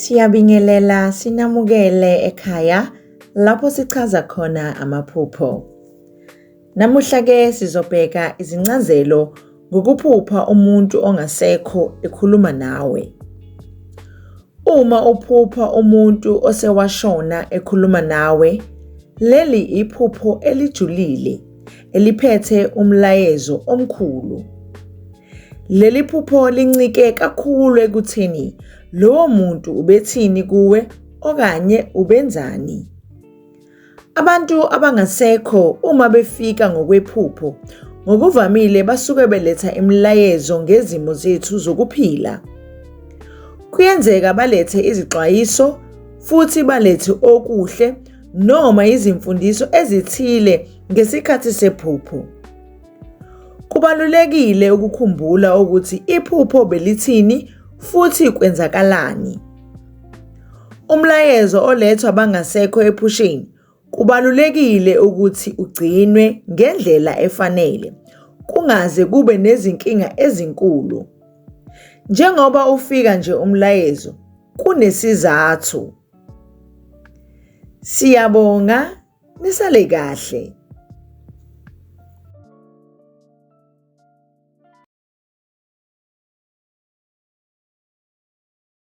Siyabingelela sinamukele ekhaya lapho sichaza khona amaphupho. Namuhla ke sizobheka izincazelo ngokuphupha umuntu ongasekho ekhuluma nawe. Uma uphupha umuntu osewashona ekhuluma nawe, leli iphupho elijulile eliphethe umlayezo omkhulu. Leli phupho lincike kakhulu ekutheni lowo muntu ubethini kuwe okanye ubenzani. Abantu abangasekho uma befika ngokwephupho, ngokuvamile basuke beletha imilayezo ngezimo zethu zokuphila. Kuyenzeka balethe izixwayiso futhi balethe okuhle noma izimfundiso ezithile ngesikhathi sephupho. Kubalulekile ukukhumbula ukuthi iphupho belithini futhi kwenzakalani. Umlayezo olethwa abangasekho ephusheni kubalulekile ukuthi ugcinwe ngendlela efanele kungaze kube nezinkinga ezinkulu. Njengoba ufika nje umlayezo kunesizathu. Siyabonga, nisale kahle.